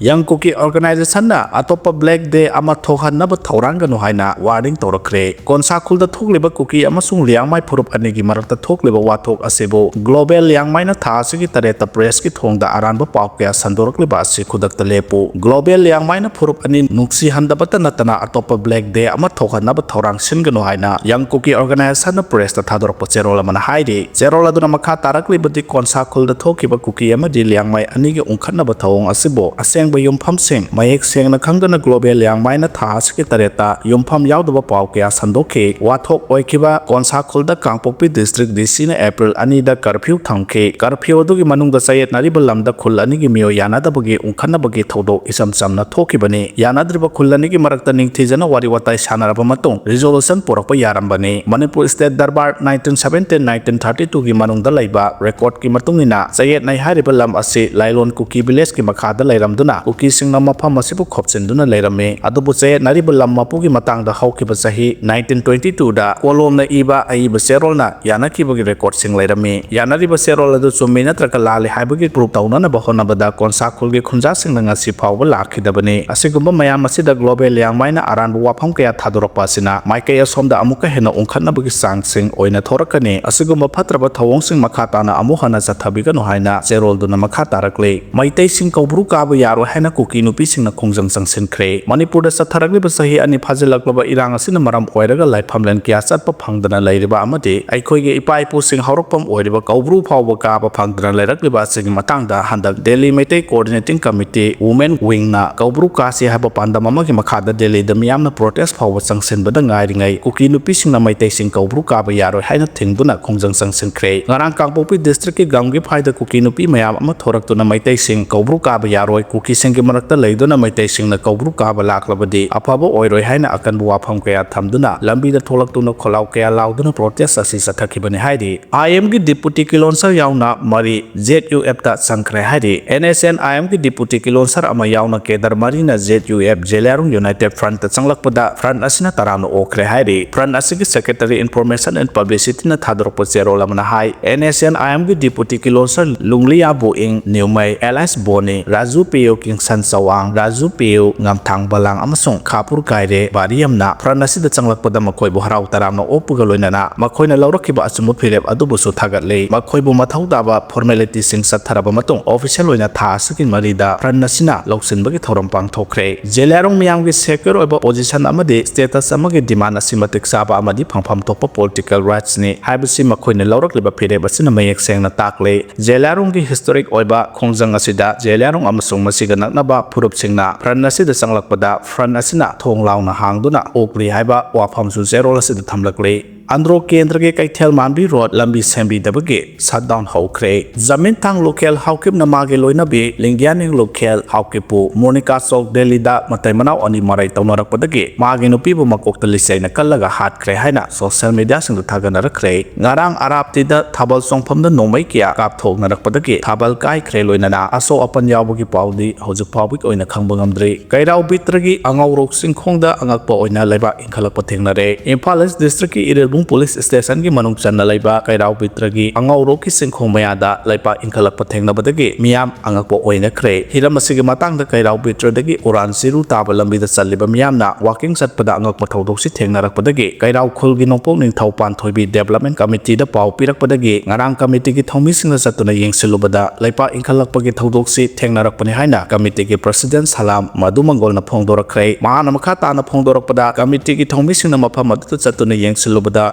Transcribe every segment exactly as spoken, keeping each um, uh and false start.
Young Kuki Organization ꯅ ꯑꯇꯣꯞꯄ Black Day ꯑꯃ ꯊꯣꯛꯍꯟꯅꯕ ꯊꯧꯔꯥꯡꯒꯅꯨ ꯍꯥꯏꯅ warning ꯇꯧꯔꯛꯈ꯭ꯔꯦ꯫ ꯀꯣꯟꯁꯥ ꯈꯨꯜꯗ ꯊꯣꯛꯂꯤꯕ ꯀꯨꯀꯤ ꯑꯃꯁꯨꯡ ꯂꯤꯌꯥꯡꯃꯥꯏ ꯐꯨꯔꯨꯞ ꯑꯅꯤꯒꯤ ꯃꯔꯛꯇ ꯊꯣꯛꯂꯤꯕ ꯋꯥꯊꯣꯛ ꯑꯁꯤꯕꯨ Global ꯂꯤꯌꯥꯡꯃꯥꯏꯅ ꯊꯥ ꯑꯁꯤꯒꯤ ꯇꯔꯦꯠꯇ press ꯀꯤ ꯊꯣꯡꯗ ꯑꯔꯥꯟꯕ ꯄꯥꯎ ꯀꯌꯥ ꯁꯟꯗꯣꯔꯛꯂꯤꯕ ꯑꯁꯤ ꯈꯨꯗꯛꯇ ꯂꯦꯞꯄꯨ꯫ Global ꯂꯤꯌꯥꯡꯃꯥꯏꯅ ꯐꯨꯔꯨꯞ ꯑꯅꯤ ꯅꯨꯡꯁꯤꯍꯟꯗꯕꯇ ꯅꯠꯇꯅ ꯑꯇꯣꯞꯄ Black Day ꯑꯃ ꯊꯣꯛꯍꯟꯅꯕ ꯊꯧꯔꯥꯡ ꯁꯤꯟꯒꯅꯨ ꯍꯥꯏꯅ Young Kuki Organization ꯅ press ꯇ ꯊꯥꯗꯣꯔꯛꯄ ꯆꯦꯔꯣꯜ ꯑꯃꯅ ꯍꯥꯏꯔꯤ꯫ ꯆꯦꯔꯣꯜ ꯑꯗꯨꯅ ꯃꯈꯥ ꯇꯥꯔꯛꯂꯤꯕꯗꯤ ꯀꯣꯟꯁꯥ ꯈꯨꯜꯗ ꯊꯣꯛꯈꯤꯕ ꯀꯨꯀꯤ ꯑꯃꯗꯤ ꯂꯤꯌꯥꯡꯃꯥꯏ ꯑꯅꯤꯒꯤ ꯎꯪꯈꯠꯅꯕ ꯊꯧꯑꯣꯡ ꯑꯁꯤꯕꯨ ꯑꯁꯦꯡꯕ ꯌꯨꯝꯐꯝꯁꯤꯡ ꯃꯌꯦꯛ ꯁꯦꯡꯅ ꯈꯪꯗꯅ Global ꯂꯤꯌꯥꯡꯃꯥꯏꯅ ꯊꯥ ꯑꯁꯤꯒꯤ ꯇꯔꯦꯠꯇ ꯌꯨꯝꯐꯝ ꯌꯥꯎꯗꯕ ꯄꯥꯎ ꯀꯌꯥ ꯁꯟꯗꯣꯛꯈꯤ꯫ ꯋꯥꯊꯣꯛ ꯑꯣꯏꯈꯤꯕ ꯀꯣꯟꯁꯥ ꯈꯨꯜꯗ ꯀꯥꯡꯄꯣꯛꯄꯤ district D C ꯅ April ꯑꯅꯤꯗ curfew ꯊꯝꯈꯤ꯫ Curfew ꯑꯗꯨꯒꯤ ꯃꯅꯨꯡꯗ ꯆꯌꯦꯠꯅꯔꯤꯕ ꯂꯝꯗ ꯈꯨꯜ ꯑꯅꯤꯒꯤ ꯃꯤꯑꯣꯏ ꯌꯥꯅꯗꯕꯒꯤ ꯎꯪꯈꯠꯅꯕꯒꯤ ꯊꯧꯗꯣꯛ ꯏꯆꯝ ꯆꯝꯅ ꯊꯣꯛꯈꯤꯕꯅꯤ꯫ ꯌꯥꯅꯗ꯭ꯔꯤꯕ ꯈꯨꯜ ꯑꯅꯤꯒꯤ ꯃꯔꯛꯇ ꯅꯤꯡꯊꯤꯖꯅ ꯋꯥꯔꯤ ꯋꯥꯇꯥꯏ ꯁꯥꯟꯅꯔꯕ ꯃꯇꯨꯡ resolution ꯄꯨꯔꯛꯄ ꯌꯥꯔꯝꯕꯅꯤ꯫ Manipur State Darbar nineteen seventeen nineteen thirty two ꯒꯤ ꯃꯅꯨꯡꯗ ꯂꯩꯕ record ꯀꯤ ꯃꯇꯨꯡ ꯏꯟꯅ ꯆꯌꯦꯠꯅꯩ ꯍꯥꯏꯔꯤꯕ ꯂꯝ ꯑꯁꯤ ꯂꯥꯏꯂꯣꯟ ꯀꯨꯀꯤ village ꯀꯤ ꯃꯈꯥꯗ ꯂꯩꯔꯝꯗꯨꯅ ꯀꯨꯀꯤꯁꯤꯡꯅ ꯃꯐꯝ ꯑꯁꯤꯕꯨ ꯈꯣꯞꯆꯤꯟꯗꯨꯅ ꯂꯩꯔꯝꯃꯤ꯫ ꯑꯗꯨꯕꯨ ꯆꯌꯦꯠꯅꯔꯤꯕ ꯂꯝ ꯃꯄꯨꯒꯤ ꯃꯇꯥꯡꯗ ꯍꯧꯈꯤꯕ ꯆꯍꯤ nineteen twenty two ꯗ ꯀꯣꯂꯣꯝꯅ ꯏꯕ ꯑꯏꯕ ꯆꯦꯔꯣꯜꯅ ꯌꯥꯅꯈꯤꯕꯒꯤ record ꯁꯤꯡ ꯂꯩꯔꯝꯃꯤ꯫ ꯌꯥꯅꯔꯤꯕ ꯆꯦꯔꯣꯜ ꯑꯗꯨ ꯆꯨꯝꯃꯤ ꯅꯠꯇ꯭ꯔꯒ ꯂꯥꯜꯂꯤ ꯍꯥꯏꯕꯒꯤ proof ꯇꯧꯅꯅꯕ ꯍꯣꯠꯅꯕꯗ ꯀꯣꯟꯁꯥ ꯈꯨꯜꯒꯤ ꯈꯨꯟꯖꯥꯁꯤꯡꯅ ꯉꯁꯤ ꯐꯥꯎꯕ ꯂꯥꯛꯈꯤꯗꯕꯅꯤ꯫ ꯑꯁꯤꯒꯨꯝꯕ ꯃꯌꯥꯝ ꯑꯁꯤꯗ Global ꯂꯤꯌꯥꯡꯃꯥꯏꯅ ꯑꯔꯥꯟꯕ ꯋꯥꯐꯝ ꯀꯌꯥ ꯊꯥꯗꯣꯔꯛꯄ ꯑꯁꯤꯅ ꯃꯥꯏꯀꯩ ꯑꯁꯣꯝꯗ ꯑꯃꯨꯛꯀ ꯍꯦꯟꯅ ꯎꯪꯈꯠꯅꯕꯒꯤ ꯆꯥꯡꯁꯤꯡ ꯑꯣꯏꯅ ꯊꯣꯔꯛꯀꯅꯤ꯫ ꯑꯁꯤꯒꯨꯝꯕ ꯐꯠꯇ꯭ꯔꯕ ꯊꯧꯑꯣꯡꯁꯤꯡ ꯃꯈꯥ ꯇꯥꯅ ꯑꯃꯨꯛ ꯍꯟꯅ ꯆꯠꯊꯕꯤꯒꯅꯨ ꯍꯥꯏꯅ ꯆꯦꯔꯣꯜꯗꯨꯅ ꯃꯈꯥ ꯇꯥꯔꯛꯂꯤ꯫ ꯃꯩꯇꯩꯁꯤꯡ ꯀꯧꯕ꯭ꯔꯨ ꯀꯥꯕ ꯌꯥꯔꯣꯏ ꯍꯥꯏꯅ ꯀꯨꯀꯤ ꯅꯨꯄꯤꯁꯤꯡꯅ ꯈꯣꯡꯖꯪ ꯆꯪꯁꯤꯟꯈ꯭ꯔꯦ꯫ ꯃꯅꯤꯄꯨꯔꯗ ꯆꯠꯊꯔꯛꯂꯤꯕ ꯆꯍꯤ ꯑꯅꯤ ꯐꯥꯖꯤꯜꯂꯛꯂꯕ ꯏꯔꯥꯡ ꯑꯁꯤꯅ ꯃꯔꯝ ꯑꯣꯏꯔꯒ ꯂꯥꯏꯐꯝꯂꯦꯟ ꯀꯌꯥ ꯆꯠꯄ ꯐꯪꯗꯅ ꯂꯩꯔꯤꯕ ꯑꯃꯗꯤ ꯑꯩꯈꯣꯏꯒꯤ ꯏꯄꯥ ꯏꯄꯨꯁꯤꯡ ꯍꯧꯔꯛꯐꯝ ꯑꯣꯏꯔꯤꯕ ꯀꯧꯕ꯭ꯔꯨ ꯐꯥꯎꯕ ꯀꯥꯕ ꯐꯪꯗꯅ ꯂꯩꯔꯛꯂꯤꯕ ꯑꯁꯤꯒꯤ ꯃꯇꯥꯡꯗ ꯍꯟꯗꯛ Delhi Meitei Coordinating Committee Women Wing ꯅ ꯀꯧꯕ꯭ꯔꯨ ꯀꯥꯁꯤ ꯍꯥꯏꯕ ꯄꯥꯟꯗꯝ ꯑꯃꯒꯤ ꯃꯈꯥꯗ ꯗꯦꯜꯂꯤꯗ ꯃꯤꯌꯥꯝꯅ protest ꯐꯥꯎꯕ ꯆꯪꯁꯤꯟꯕꯗ ꯉꯥꯏꯔꯤꯉꯩ ꯀꯨꯀꯤ ꯅꯨꯄꯤꯁꯤꯡꯅ ꯃꯩꯇꯩꯁꯤꯡ ꯀꯧꯕ꯭ꯔꯨ ꯀꯥꯕ ꯌꯥꯔꯣꯏ ꯍꯥꯏꯅ ꯊꯤꯡꯗꯨꯅ ꯈꯣꯡꯖꯪ ꯆꯪꯁꯤꯟꯈ꯭ꯔꯦ꯫ ꯉꯔꯥꯡ ꯀꯥꯡꯄꯣꯛꯄꯤ district ꯀꯤ ꯒꯝꯒꯤꯐꯥꯏꯗ ꯀꯨꯀꯤ ꯅꯨꯄꯤ ꯃꯌꯥꯝ ꯑꯃ ꯊꯣꯔꯛꯇꯨꯅ ꯃꯩꯇꯩꯁꯤꯡ ꯀꯧꯕ꯭ꯔꯨ ꯀꯥꯕ ꯌꯥꯔꯣꯏ, ꯀꯨꯀꯤꯁꯤꯡꯒꯤ ꯃꯔꯛꯇ ꯂꯩꯗꯨꯅ ꯃꯩꯇꯩꯁꯤꯡꯅ ꯀꯧꯕ꯭ꯔꯨ ꯀꯥꯕ ꯂꯥꯛꯂꯕꯗꯤ ꯑꯐꯕ ꯑꯣꯏꯔꯣꯏ ꯍꯥꯏꯅ ꯑꯀꯟꯕ ꯋꯥꯐꯝ ꯀꯌꯥ ꯊꯝꯗꯨꯅ ꯂꯝꯕꯤꯗ ꯊꯣꯛꯂꯛꯇꯨꯅ ꯈꯣꯜꯂꯥꯎ ꯀꯌꯥ ꯂꯥꯎꯗꯨꯅ protest ꯑꯁꯤ ꯆꯠꯊꯈꯤꯕꯅꯤ ꯍꯥꯏꯔꯤ꯫ I M ꯒꯤ deputy ꯀꯤꯂꯣꯟꯁꯔ ꯌꯥꯎꯅ ꯃꯔꯤ Z U F ꯇ ꯆꯪꯈ꯭ꯔꯦ ꯍꯥꯏꯔꯤ꯫ N S N I M ꯒꯤ deputy ꯀꯤꯂꯣꯟꯁꯔ ꯑꯃ ꯌꯥꯎꯅ cadre ꯃꯔꯤꯅ Z U F Zeliangrong United Front ꯇ ꯆꯪꯂꯛꯄꯗ front ꯑꯁꯤꯅ ꯇꯔꯥꯝꯅ ꯑꯣꯛꯈ꯭ꯔꯦ ꯍꯥꯏꯔꯤ꯫ Front ꯑꯁꯤꯒꯤ secretary information and publicity ꯅ ꯊꯥꯗꯣꯔꯛꯄ ꯆꯦꯔꯣꯜ ꯑꯃꯅ ꯍꯥꯏ, N S N I M ꯒꯤ deputy ꯀꯤꯂꯣꯟꯁꯔ ꯂꯨꯡꯂꯤꯌꯥꯕꯨ ꯏꯪ ꯅ꯭ꯌꯨꯃꯩ alias ꯕꯣꯅꯤ, ꯔꯥꯖꯨ ꯄꯤꯌꯣ ꯀꯤꯡꯁꯟ ꯆꯋꯥꯡ, ꯔꯥꯖꯨ ꯄꯦꯌꯨ, ꯉꯝꯊꯥꯡ ꯕꯂꯥꯡ ꯑꯃꯁꯨꯡ ꯈꯥꯄꯨꯔ ꯀꯥꯏꯔꯦ ꯕꯥꯔꯤ ꯑꯃꯅ front ꯑꯁꯤꯗ ꯆꯪꯂꯛꯄꯗ ꯃꯈꯣꯏꯕꯨ ꯍꯔꯥꯎ ꯇꯔꯥꯝꯅ ꯑꯣꯛꯄꯒ ꯂꯣꯏꯅꯅ ꯃꯈꯣꯏꯅ ꯂꯧꯔꯛꯈꯤꯕ ꯑꯆꯨꯝꯕ ꯐꯤꯔꯦꯞ ꯑꯗꯨꯕꯨꯁꯨ ꯊꯥꯒꯠꯂꯤ꯫ ꯃꯈꯣꯏꯕꯨ ꯃꯊꯧ ꯇꯥꯕ formalityꯁꯤꯡ ꯆꯠꯊꯔꯕ ꯃꯇꯨꯡ official ꯑꯣꯏꯅ ꯊꯥ ꯑꯁꯤꯒꯤ ꯃꯔꯤꯗ front ꯑꯁꯤꯅ ꯂꯧꯁꯤꯟꯕꯒꯤ ꯊꯧꯔꯝ ꯄꯥꯡꯊꯣꯛꯈ꯭ꯔꯦ꯫ ꯖꯦꯂꯤꯌꯥꯡꯔꯣꯡ ꯃꯤꯌꯥꯝꯒꯤ secure ꯑꯣꯏꯕ position ꯑꯃꯗꯤ status ꯑꯃꯒꯤ demand ꯑꯁꯤ ꯃꯇꯤꯛ ꯆꯥꯕ ꯑꯃꯗꯤ ꯐꯪꯐꯝ ꯊꯣꯛꯄ political rightsꯅꯤ ꯍꯥꯏꯕꯁꯤ ꯃꯈꯣꯏꯅ ꯂꯧꯔꯛꯂꯤꯕ ꯐꯤꯔꯦꯞ ꯑꯁꯤꯅ ꯃꯌꯦꯛ ꯁꯦꯡꯅ ꯇꯥꯛꯂꯤ꯫ ꯖꯦꯂꯤꯌꯥꯡꯔꯣꯡꯒꯤ historic ꯑꯣꯏꯕ ꯈꯣꯡꯖꯪ ꯑꯁꯤꯗ ꯖꯦꯂꯤꯌꯥꯡꯔꯣꯡ ꯑꯃꯁꯨꯡ ꯃꯁꯤꯒ ꯅꯛꯅꯕ ꯐꯨꯔꯨꯞꯁꯤꯡꯅ front ꯑꯁꯤꯗ ꯆꯪꯂꯛꯄꯗ front ꯑꯁꯤꯅ ꯊꯣꯡ ꯂꯥꯎꯅ ꯍꯥꯡꯗꯨꯅ ꯑꯣꯛꯂꯤ ꯍꯥꯏꯕ ꯋꯥꯐꯝꯁꯨ ꯆꯦꯔꯣꯜ ꯑꯁꯤꯗ ꯊꯝꯂꯛꯂꯤ꯫ ꯑꯟꯗ꯭ꯔꯣ ꯀꯦꯟꯗ꯭ꯔꯒꯤ ꯀꯩꯊꯦꯜ ꯃꯥꯟꯕꯤ road ꯂꯝꯕꯤ ꯁꯦꯝꯕꯤꯗꯕꯒꯤ shutdown ꯍꯧꯈ꯭ꯔꯦ꯫ ꯖꯃꯤꯟ ꯊꯥꯡ ꯂꯨꯈꯦꯜ ꯍꯥꯎꯀꯤꯞꯅ ꯃꯥꯒꯤ ꯂꯣꯏꯅꯕꯤ ꯂꯤꯡꯒ꯭ꯌꯥꯅꯤꯡ ꯂꯨꯈꯦꯜ ꯍꯥꯎꯀꯤꯞꯄꯨ ꯃꯣꯅꯤꯀꯥ ꯆꯧꯛ ꯗꯦꯜꯂꯤꯗ ꯃꯇꯩ ꯃꯅꯥꯎ ꯑꯅꯤ ꯃꯔꯩ ꯇꯧꯅꯔꯛꯄꯗꯒꯤ ꯃꯥꯒꯤ ꯅꯨꯄꯤꯕꯨ ꯃꯀꯣꯛꯇ ꯂꯤꯆꯩꯅ ꯀꯜꯂꯒ ꯍꯥꯠꯈ꯭ꯔꯦ ꯍꯥꯏꯅ social mediaꯁꯤꯡꯗ ꯊꯥꯒꯠꯅꯔꯛꯈ꯭ꯔꯦ꯫ ꯉꯔꯥꯡ ꯑꯔꯥꯞꯇꯤꯗ ꯊꯥꯕꯜ ꯆꯣꯡꯐꯝꯗ ꯅꯣꯡꯃꯩ ꯀꯌꯥ ꯀꯥꯞꯊꯣꯛꯅꯔꯛꯄꯗꯒꯤ ꯊꯥꯕꯜ ꯀꯥꯏꯈ꯭ꯔꯦ, ꯂꯣꯏꯅꯅ ꯑꯁꯣꯛ ꯑꯄꯟ ꯌꯥꯎꯕꯒꯤ ꯄꯥꯎꯗꯤ ꯍꯧꯖꯤꯛ ꯐꯥꯎꯕꯒꯤ ꯑꯣꯏꯅ ꯈꯪꯕ ꯉꯝꯗ꯭ꯔꯤ꯫ ꯀꯩꯔꯥꯎ ꯕꯤꯇ꯭ꯔꯒꯤ ꯑꯉꯧꯔꯣꯛ ꯆꯤꯡꯈꯣꯡꯗ ꯑꯉꯛꯄ ꯑꯣꯏꯅ ꯂꯩꯕꯥꯛ ꯏꯟꯈꯠꯂꯛꯄ ꯊꯦꯡꯅꯔꯦ꯫ ꯏꯝꯐꯥꯜ East Districtꯀꯤ ꯏꯔꯤꯜꯕꯨꯡ police stationꯒꯤ ꯃꯅꯨꯡ ꯆꯟꯅ ꯂꯩꯕ ꯀꯩꯔꯥꯎ ꯕꯤꯇ꯭ꯔꯒꯤ ꯑꯉꯧꯔꯣꯛꯀꯤ ꯆꯤꯡꯈꯣꯡ ꯃꯌꯥꯗ ꯂꯩꯕꯥꯛ ꯏꯟꯈꯠꯂꯛꯄ ꯊꯦꯡꯅꯕꯗꯒꯤ ꯃꯤꯌꯥꯝ ꯑꯉꯛꯄ ꯑꯣꯏꯅꯈ꯭ꯔꯦ꯫ ꯍꯤꯔꯝ ꯑꯁꯤꯒꯤ ꯃꯇꯥꯡꯗ ꯀꯩꯔꯥꯎ ꯕꯤꯇ꯭ꯔꯗꯒꯤ ꯎꯔꯥꯟ ꯆꯤꯔꯨ ꯇꯥꯕ ꯂꯝꯕꯤꯗ ꯆꯠꯂꯤꯕ ꯃꯤꯌꯥꯝꯅ walking ꯆꯠꯄꯗ ꯑꯉꯛꯄ ꯊꯧꯗꯣꯛꯁꯤ ꯊꯦꯡꯅꯔꯛꯄꯗꯒꯤ ꯀꯩꯔꯥꯎ ꯈꯨꯜꯒꯤ ꯅꯣꯡꯄꯣꯛ ꯅꯤꯡꯊꯧ ꯄꯥꯟꯊꯣꯏꯕꯤ development committeeꯗ ꯄꯥꯎ ꯄꯤꯔꯛꯄꯗꯒꯤ ꯉꯔꯥꯡ committeeꯒꯤ ꯊꯧꯃꯤꯁꯤꯡꯅ ꯆꯠꯇꯨꯅ ꯌꯦꯡꯁꯤꯜꯂꯨꯕꯗ ꯂꯩꯄꯥꯛ ꯏꯟꯈꯠꯂꯛꯄꯒꯤ ꯊꯧꯗꯣꯛꯁꯤ ꯊꯦꯡꯅꯔꯛꯄꯅꯤ ꯍꯥꯏꯅ committeeꯒꯤ president ꯁꯂꯥꯝ ꯃꯗꯨ ꯃꯪꯒꯣꯜꯅ ꯐꯣꯡꯗꯣꯔꯛꯈ꯭ꯔꯦ꯫ ꯃꯍꯥꯛꯅ ꯃꯈꯥ ꯇꯥꯅ ꯐꯣꯡꯗꯣꯔꯛꯄꯗ committeeꯒꯤ ꯊꯧꯃꯤꯁꯤꯡꯅ ꯃꯐꯝ ꯑꯗꯨꯗ ꯆꯠꯇꯨꯅ ꯌꯦꯡꯁꯤꯜꯂꯨꯕꯗ